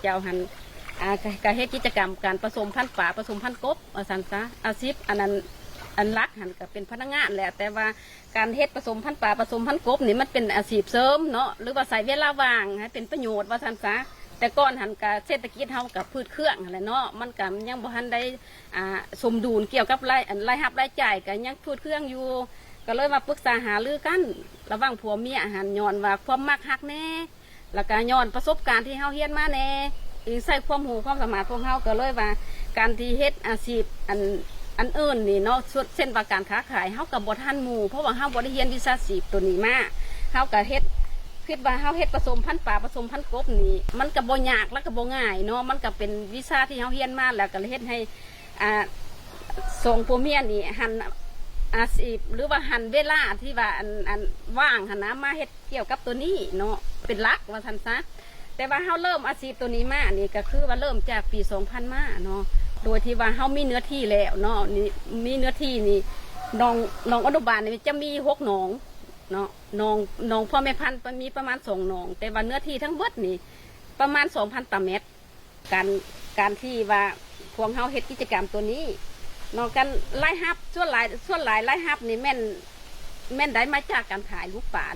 ເຈົ້າຫັ້ນ ອ່າ ກະ ກະເຮັດກິດຈະກຳການປະສົມພັນປາ ປະສົມພັນກົບວ່າຊັ້ນຊະ. ອາຊີບອັນນັ້ນ ອັນຫຼັກຫັ້ນກະເປັນພະນັກງານແຫຼະ ແຕ່ວ່າການເຮັດປະສົມພັນປາ ປະສົມພັນກົບນີ້ ມັນເປັນອາຊີບເສີມເນາະ ຫຼືວ່າໃຊ້ເວລາວ່າງໃຫ້ເປັນປະໂຫຍດວ່າຊັ້ນຊະ. ແຕ່ກ່ອນຫັ້ນກະເສດຖະກິດເຮົາກະພືດເຄື່ອງຫັ້ນແຫຼະເນາະ ມັນກະຍັງບໍ່ທັນໄດ້ ອ່າ ສົມດຸນກ່ຽວກັບລາຍ ອັນ ລາຍຮັບລາຍຈ່າຍ ກະຍັງພືດເຄື່ອງຢູ່ ກະເລີຍມາປຶກສາຫາລືກັນລະຫວ່າງຜົວເມຍຫັ້ນ ຍ້ອນວ່າຄວາມມັກຮັກແດ່ ລະກະຍ້ອນປະສົບການທີ່ເຮົາຮຽນມາແດ່ ອີງໃສ່ຄວາມຮູ້ຄວາມສາມາດຂອງເຮົາ ກະເລີຍວ່າການທີ່ເຮັດອາຊີບອັນ ອັນອື່ນນີ້ເນາະ ເຊັ່ນວ່າການຄ້າຂາຍ ເຮົາກະບໍ່ທັນໝູ່ ເພາະວ່າເຮົາບໍ່ໄດ້ຮຽນວິຊາຊີບໂຕນີ້ມາ ເຮົາກະເຮັດ ຄິດວ່າເຮົາເຮັດປະສົມພັນປາ ປະສົມພັນກົບນີ້ ມັນກະບໍ່ຍາກ ລະກະບໍ່ງ່າຍເນາະ ມັນກະເປັນວິຊາທີ່ເຮົາຮຽນມາ ລະກະເຮັດໃຫ້ ອ່າ ສອງຜົວເມຍນີ້ຫັນອາຊີບ ຫຼືວ່າຫັນເວລາທີ່ວ່າ ອັນ ອັນ ວ່າງຫັ້ນນະ ມາເຮັດກ່ຽວກັບໂຕນີ້ເນາະ ເປັນຫຼັກວ່າຊັ້ນຊະ. ແຕ່ວ່າເຮົາເລີ່ມອາຊີບໂຕນີ້ມານີ້ ກະຄືວ່າເລີ່ມຈາກປີສອງພັນມາເນາະ ໂດຍທີ່ວ່າເຮົາມີເນື້ອທີ່ແລ້ວເນາະ ນີ້ ມີເນື້ອທີ່ນີ້ ໜອງ ໜອງອະນຸບານນີ້ຈະມີຫົກໜອງເນາະ ໜອງ ໜອງພໍ່ແມ່ພັນ ມີປະມານສອງໜອງ ແຕ່ວ່າເນື້ອທີ່ທັງເບິດນີ້ປະມານສອງພັນຕາແມັດ. ການ ການທີ່ວ່າພວກເຮົາເຮັດກິດຈະກຳໂຕນີ້ເນາະ ການລາຍຮັບ ສ່ວນຫຼາຍ ສ່ວນຫຼາຍລາຍຮັບນີ້ແມ່ນ ແມ່ນໄດ້ມາຈາກການຂາຍລູກປາ.